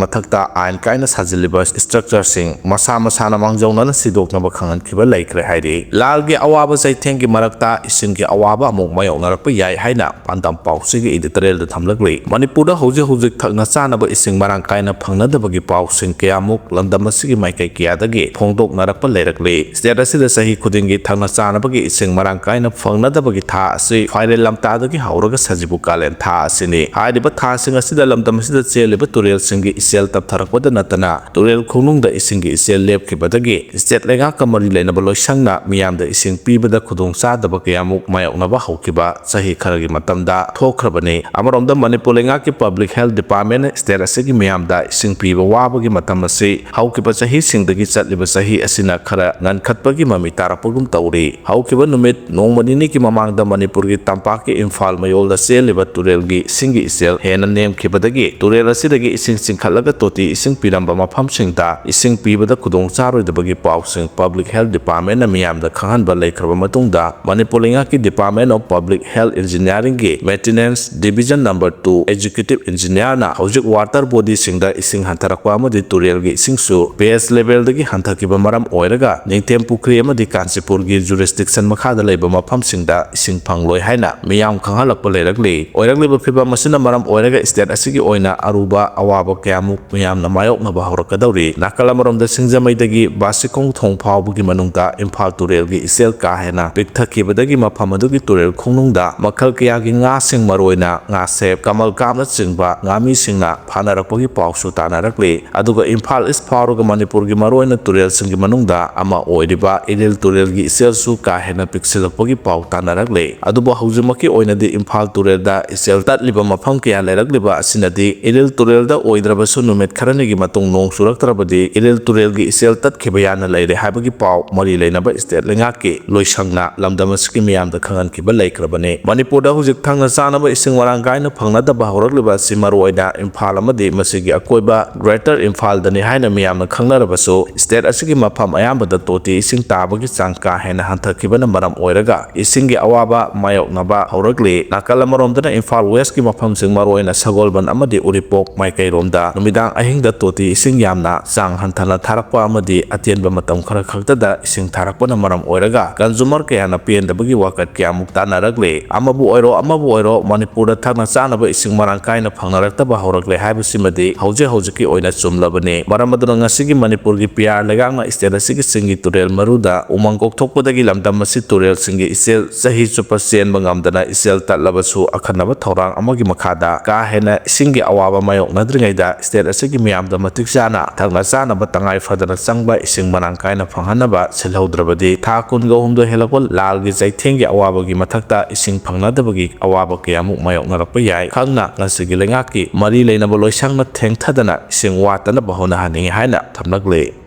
ꯃꯊꯛꯇ ꯑꯥꯏꯟ ꯀꯥꯏꯅ ꯁꯥꯖꯤꯜꯂꯤꯕ structure ꯁꯤꯡ ꯃꯁꯥ ꯃꯁꯥꯅ ꯃꯥꯡꯖꯧꯅꯅ ꯁꯤꯗꯣꯛꯅꯕ ꯈꯪꯍꯟꯈꯤꯕ ꯂꯩꯈ꯭ꯔꯦ ꯍꯥꯏꯔꯤ꯫ ꯂꯥꯜꯒꯤ ꯑꯋꯥꯕ ꯆꯩꯊꯦꯡꯒꯤ ꯃꯔꯛꯇ ꯏꯁꯤꯡꯒꯤ ꯑꯋꯥꯕ ꯑꯃꯨꯛ ꯃꯥꯌꯣꯛꯅꯔꯛꯄ ꯌꯥꯏ ꯍꯥꯏꯅ ꯄꯥꯟꯗꯝ ꯄꯥꯎꯆꯦꯒꯤ editorial ꯗ ꯊꯝꯂꯛꯂꯤ꯫ ꯃꯅꯤꯄꯨꯔꯗ ꯍꯧꯖꯤꯛ ꯍꯧꯖꯤꯛ ꯊꯛꯅ ꯆꯥꯅꯕ ꯏꯁꯤꯡ ꯃꯔꯥꯡ ꯀꯥꯏꯅ ꯐꯪꯅꯗꯕꯒꯤ ꯄꯥꯎꯁꯤꯡ ꯀꯌꯥꯃꯨꯛ ꯂꯝꯗꯝ ꯑꯁꯤꯒꯤ ꯃꯥꯏꯀꯩ ꯀꯌꯥꯗꯒꯤ ꯐꯣꯡꯗꯣꯛꯅꯔꯛꯄ ꯂꯩꯔꯛꯂꯤ꯫ State ꯑꯁꯤꯗ ꯆꯍꯤ ꯈꯨꯗꯤꯡꯒꯤ ꯊꯛꯅ ꯆꯥꯅꯕꯒꯤ ꯏꯁꯤꯡ ꯃꯔꯥꯡ ꯀꯥꯏꯅ ꯐꯪꯅꯗꯕꯒꯤ ꯊꯥ ꯑꯁꯤ ꯐꯥꯏꯔꯦꯜ ꯂꯝꯇꯥꯗꯒꯤ ꯍꯧꯔꯒ ꯁꯖꯤꯕꯨ ꯀꯥꯂꯦꯟ ꯊꯥ ꯑꯁꯤꯅꯤ꯫ ꯍꯥꯏꯔꯤꯕ ꯊꯥꯁꯤꯡ ꯑꯁꯤꯗ ꯂꯝꯗꯝ ꯑꯁꯤꯗ ꯆꯦꯜꯂꯤꯕ ꯇꯨꯔꯦꯜꯁꯤꯡꯒꯤ ꯏꯆꯦꯜ ꯇꯞꯊꯔꯛꯄꯗ ꯅꯠꯇꯅ ꯇꯨꯔꯦꯜ ꯈꯣꯡꯅꯨꯡꯗ ꯏꯁꯤꯡꯒꯤ ꯏꯆꯦꯜ ꯂꯦꯞꯈꯤꯕꯗꯒꯤ state ꯂꯩꯉꯥꯛꯀ ꯃꯔꯤ ꯂꯩꯅꯕ ꯂꯣꯏꯁꯪꯅ ꯃꯤꯌꯥꯝꯗ ꯏꯁꯤꯡ ꯄꯤꯕꯗ ꯈꯨꯗꯣꯡꯆꯥꯗꯕ ꯀꯌꯥꯃꯨꯛ ꯃꯥꯌꯣꯛꯅꯕ ꯍꯧꯈꯤꯕ ꯆꯍꯤ ꯈꯔꯒꯤ ꯃꯇꯝꯗ ꯊꯣꯛꯈ꯭ꯔꯕꯅꯤ꯫ ꯑꯃꯔꯣꯝꯗ ꯃꯅꯤꯄꯨꯔ ꯂꯩꯉꯥꯛꯀꯤ Public Health Department ꯅ state ꯑꯁꯤꯒꯤ ꯃꯤꯌꯥꯝꯗ ꯏꯁꯤꯡ ꯄꯤꯕ ꯋꯥꯕꯒꯤ ꯃꯇꯝ ꯑꯁꯤ ꯍꯧꯈꯤꯕ ꯆꯍꯤꯁꯤꯡꯗꯒꯤ ꯆꯠꯂꯤꯕ ꯆꯍꯤ ꯑꯁꯤꯅ ꯈꯔ ꯉꯟꯈꯠꯄꯒꯤ ꯃꯃꯤ ꯇꯥꯔꯛꯄꯒꯨꯝ ꯇꯧꯔꯤ꯫ ꯍꯧꯈꯤꯕ ꯅꯨꯃꯤꯠ ꯅꯣꯡꯃ ꯅꯤꯅꯤꯒꯤ ꯃꯃꯥꯡꯗ ꯃꯅꯤꯄꯨꯔꯒꯤ ꯇꯝꯄꯥꯛꯀꯤ ꯏꯝꯐꯥꯜ ꯃꯌꯣꯜꯗ ꯆꯦꯜꯂꯤꯕ ꯇꯨꯔꯦꯜꯒꯤ ꯏꯁꯤꯡꯒꯤ ꯏꯆꯦꯜ ꯍꯦꯟꯅ ꯅꯦꯝꯈꯤꯕꯗꯒꯤ ꯇꯨꯔꯦꯜ ꯑꯁꯤꯗꯒꯤ ꯏꯁꯤꯡ ꯆꯤꯡꯈꯠꯂꯒ ꯇꯣꯇꯤ ꯏꯁꯤꯡ ꯄꯤꯔꯝꯕ ꯃꯐꯝꯁꯤꯡꯗ ꯏꯁꯤꯡ ꯄꯤꯕꯗ ꯈꯨꯗꯣꯡ ꯆꯥꯔꯣꯏꯗꯕꯒꯤ ꯄꯥꯎꯁꯤꯡ Public Health Department ꯅ ꯃꯤꯌꯥꯝꯗ ꯈꯪꯍꯟꯕ ꯂꯩꯈ꯭ꯔꯕ ꯃꯇꯨꯡꯗ, ꯃꯅꯤꯄꯨꯔ ꯂꯩꯉꯥꯛꯀꯤ Department of Public Health Engineering ꯒꯤ Maintenance Division number two Executive Engineer ꯅ ꯍꯧꯖꯤꯛ water body ꯁꯤꯡꯗ ꯏꯁꯤꯡ ꯍꯟꯊꯔꯛꯄ ꯑꯃꯗꯤ ꯇꯨꯔꯦꯜꯒꯤ ꯏꯁꯤꯡꯁꯨ base level ꯗꯒꯤ ꯍꯟꯊꯈꯤꯕ ꯃꯔꯝ ꯑꯣꯏꯔꯒ ꯅꯤꯡꯊꯦꯝ ꯄꯨꯈ꯭ꯔꯤ ꯑꯃꯗꯤ ꯀꯥꯟꯆꯤꯄꯨꯔꯒꯤ jurisdiction ꯃꯈꯥꯗ ꯂꯩꯕ ꯃꯐꯝꯁꯤꯡꯗ ꯏꯁꯤꯡ ꯐꯪꯂꯣꯏ ꯍꯥꯏꯅ ꯃꯤꯌꯥꯝ ꯈꯪꯍꯜꯂꯛꯄ ꯂꯩꯔꯛꯂꯤ꯫ ꯑꯣꯏꯔꯛꯂꯤꯕ ꯐꯤꯚꯝ ꯑꯁꯤꯅ ꯃꯔꯝ ꯑꯣꯏꯔꯒ state ꯑꯁꯤꯒꯤ ꯑꯣꯏꯅ ꯑꯔꯨꯕ ꯑꯋꯥꯕ ꯀꯌꯥꯃꯨꯛ ꯃꯤꯌꯥꯝꯅ ꯃꯥꯌꯣꯛꯅꯕ ꯍꯧꯔꯛꯀꯗꯧꯔꯤ꯫ ꯅꯥꯀꯜ ꯑꯃꯔꯣꯝꯗ ꯁꯤꯡꯖꯃꯩꯗꯒꯤ ꯕꯥꯁꯤꯈꯣꯡ ꯊꯣꯡ ꯐꯥꯎꯕꯒꯤ ꯃꯅꯨꯡꯗ ꯏꯝꯐꯥꯜ ꯇꯨꯔꯦꯜꯒꯤ ꯏꯆꯦꯜ ꯀꯥ ꯍꯦꯟꯅ ꯄꯤꯛꯊꯈꯤꯕꯗꯒꯤ ꯃꯐꯝ ꯑꯗꯨꯒꯤ ꯇꯨꯔꯦꯜ ꯈꯣꯡꯅꯨꯡꯗ ꯃꯈꯜ ꯀꯌꯥꯒꯤ ꯉꯥꯁꯤꯡ, ꯃꯔꯨꯑꯣꯏꯅ ꯉꯥꯁꯦꯞ, ꯀꯃꯜ ꯀꯥꯞꯅꯆꯤꯡꯕ ꯉꯥꯃꯤꯁꯤꯡꯅ ꯐꯥꯅꯔꯛꯄꯒꯤ ꯄꯥꯎꯁꯨ ꯇꯥꯅꯔꯛꯂꯤ꯫ ꯑꯗꯨꯒ ꯏꯝꯐꯥꯜ East ꯐꯥꯎꯔꯒ ꯃꯅꯤꯄꯨꯔꯒꯤ ꯃꯔꯨꯑꯣꯏꯅ ꯇꯨꯔꯦꯜꯁꯤꯡꯒꯤ ꯃꯅꯨꯡꯗ ꯑꯃ ꯑꯣꯏꯔꯤꯕ ꯏꯔꯤꯜ ꯇꯨꯔꯦꯜꯒꯤ ꯏꯆꯦꯜꯁꯨ ꯀꯥ ꯍꯦꯟꯅ ꯄꯤꯛꯁꯤꯜꯂꯛꯄꯒꯤ ꯄꯥꯎ ꯇꯥꯅꯔꯛꯂꯤ꯫ ꯑꯗꯨꯕꯨ ꯍꯧꯖꯤꯛꯃꯛꯀꯤ ꯑꯣꯏꯅꯗꯤ ꯏꯝꯐꯥꯜ ꯇꯨꯔꯦꯜꯗ ꯏꯆꯦꯜ ꯇꯠꯂꯤꯕ ꯃꯐꯝ ꯀꯌꯥ ꯂꯩꯔꯛꯂꯤꯕ ꯑꯁꯤꯅꯗꯤ ꯏꯔꯤꯜ ꯇꯨꯔꯦꯜꯗ ꯑꯣꯏꯗ꯭ꯔꯕꯁꯨ ꯅꯨꯃꯤꯠ ꯈꯔꯅꯤꯒꯤ ꯃꯇꯨꯡ ꯅꯣꯡ ꯆꯨꯔꯛꯇ꯭ꯔꯕꯗꯤ ꯏꯔꯤꯜ ꯇꯨꯔꯦꯜꯒꯤ ꯏꯆꯦꯜ ꯇꯠꯈꯤꯕ ꯌꯥꯅ ꯂꯩꯔꯦ ꯍꯥꯏꯕꯒꯤ ꯄꯥꯎ ꯃꯔꯤ ꯂꯩꯅꯕ state ꯂꯩꯉꯥꯛꯀꯤ ꯂꯣꯏꯁꯪꯅ ꯂꯝꯗꯝ ꯑꯁꯤꯒꯤ ꯃꯤꯌꯥꯝꯗ ꯈꯪꯍꯟꯈꯤꯕ ꯂꯩꯈ꯭ꯔꯕꯅꯤ꯫ ꯃꯅꯤꯄꯨꯔꯗ ꯍꯧꯖꯤꯛ ꯊꯛꯅ ꯆꯥꯅꯕ ꯏꯁꯤꯡ ꯃꯔꯥꯡ ꯀꯥꯏꯅ ꯐꯪꯅꯗꯕ ꯍꯧꯔꯛꯂꯤꯕ ꯑꯁꯤ ꯃꯔꯨꯑꯣꯏꯅ ꯏꯝꯐꯥꯜ ꯑꯃꯗꯤ ꯃꯁꯤꯒꯤ ꯑꯀꯣꯏꯕ Greater ꯏꯝꯐꯥꯜꯗꯅꯤ ꯍꯥꯏꯅ ꯃꯤꯌꯥꯝꯅ ꯈꯪꯅꯔꯕꯁꯨ, state ꯑꯁꯤꯒꯤ ꯃꯐꯝ ꯑꯌꯥꯝꯕꯗ ꯇꯣꯇꯤ ꯏꯁꯤꯡ ꯇꯥꯕꯒꯤ ꯆꯥꯡ ꯀꯥ ꯍꯦꯟꯅ ꯍꯟꯊ ꯈꯤꯕꯅ ꯃꯔꯝ ꯑꯣꯏꯔꯒ ꯏꯁꯤꯡꯒꯤ ꯑꯋꯥꯕ ꯃꯥꯌꯣꯛꯅꯕ ꯍꯧꯔꯛꯂꯤ꯫ ꯅꯥꯀꯜ ꯑꯃꯔꯣꯝꯗꯅ ꯏꯝꯐꯥꯜ ꯋꯦꯁꯀꯤ ꯃꯐꯝꯁꯤꯡ, ꯃꯔꯨꯑꯣꯏꯅ ꯁꯒꯣꯜꯕꯟ ꯑꯃꯗꯤ ꯎꯔꯤꯄꯣꯛ ꯃꯥꯏꯀꯩꯔꯣꯝꯗ ꯅꯨꯃꯤꯗꯥꯡ ꯑꯍꯤꯡꯗ ꯇꯣꯇꯤ ꯏꯁꯤꯡ ꯌꯥꯝꯅ ꯆꯥꯡ ꯍꯟꯊꯅ ꯊꯥꯔꯛꯄ ꯑꯃꯗꯤ ꯑꯇꯦꯟꯕ ꯃꯇꯝ ꯈꯔ ꯈꯛꯇꯗ ꯏꯁꯤꯡ ꯊꯥꯔꯛꯄꯅ ꯃꯔꯝ ꯑꯣꯏꯔꯒ consumer ꯀꯌꯥꯅ ꯄꯦꯟꯗꯕꯒꯤ ꯋꯥꯀꯠ ꯀꯌꯥꯃꯨꯛ ꯇꯥꯟꯅꯔꯛꯂꯤ꯫ ꯑꯃꯕꯨ ꯑꯣꯏꯔꯣ, ꯑꯃꯕꯨ ꯑꯣꯏꯔꯣ, ꯃꯅꯤꯄꯨꯔꯗ ꯊꯛꯅ ꯆꯥꯅꯕ ꯏꯁꯤꯡ ꯃꯔꯥꯡ ꯀꯥꯏꯅ ꯐꯪꯅꯔꯛꯇꯕ ꯍꯧꯔꯛꯂꯦ ꯍꯥꯏꯕꯁꯤꯃꯗꯤ ꯍꯧꯖꯤꯛ ꯍꯧꯖꯤꯛꯀꯤ ꯑꯣꯏꯅ ꯆꯨꯝꯂꯕꯅꯤ꯫ ꯃꯔꯝ ꯑꯗꯨꯅ ꯉꯁꯤꯒꯤ ꯃꯅꯤꯄꯨꯔꯒꯤ ꯄꯤꯌꯥꯔ ꯂꯩꯉꯥꯛꯅ state ꯑꯁꯤꯒꯤ ꯆꯤꯡꯒꯤ ꯇꯨꯔꯦꯜ ꯃꯔꯨꯗ ꯎꯃꯪ ꯀꯣꯛꯊꯣꯛꯄꯗꯒꯤ ꯂꯝꯗꯝ ꯑꯁꯤ ꯇꯨꯔꯦꯜꯁꯤꯡꯒꯤ ꯏꯆꯦꯜ ꯆꯍꯤ ꯆꯨꯞꯄ ꯆꯦꯟꯕ ꯉꯝꯗꯅ ꯏꯆꯦꯜ ꯇꯠꯂꯕꯁꯨ, ꯑꯈꯟꯅꯕ ꯊꯧꯔꯥꯡ ꯑꯃꯒꯤ ꯃꯈꯥꯗ ꯀꯥ ꯍꯦꯟꯅ ꯏꯁꯤꯡꯒꯤ ꯑꯋꯥꯕ ꯃꯥꯌꯣꯛꯅꯗ꯭ꯔꯤꯉꯩꯗ state ꯑꯁꯤꯒꯤ ꯃꯤꯌꯥꯝꯗ ꯃꯇꯤꯛ ꯆꯥꯅ ꯊꯛꯅ ꯆꯥꯅꯕ ꯇꯉꯥꯏ ꯐꯗꯅ ꯆꯪꯕ ꯏꯁꯤꯡ ꯃꯔꯥꯡ ꯀꯥꯏꯅ ꯐꯪꯍꯟꯅꯕ ꯁꯤꯜꯍꯧꯗ꯭ꯔꯕꯗꯤ, ꯊꯥ ꯀꯨꯟꯒ ꯍꯨꯝꯗꯣꯏ ꯍꯦꯜꯂꯛꯄ ꯂꯥꯜꯒꯤ ꯆꯩꯊꯦꯡꯒꯤ ꯑꯋꯥꯕꯒꯤ ꯃꯊꯛꯇ ꯏꯁꯤꯡ ꯐꯪꯅꯗꯕꯒꯤ ꯑꯋꯥꯕ ꯀꯌꯥꯃꯨꯛ ꯃꯥꯌꯣꯛꯅꯔꯛꯄ ꯌꯥꯏ꯫ ꯈꯪꯅ ꯉꯁꯤꯒꯤ ꯂꯩꯉꯥꯛꯀꯤ ꯃꯔꯤ ꯂꯩꯅꯕ ꯂꯣꯏꯁꯪꯅ ꯊꯦꯡꯊꯗꯅ ꯏꯁꯤꯡ ꯋꯥꯠꯇꯅꯕ ꯍꯣꯠꯅꯍꯟꯅꯤꯡꯏ ꯍꯥꯏꯅ ꯊꯝꯂꯛꯂꯤ꯫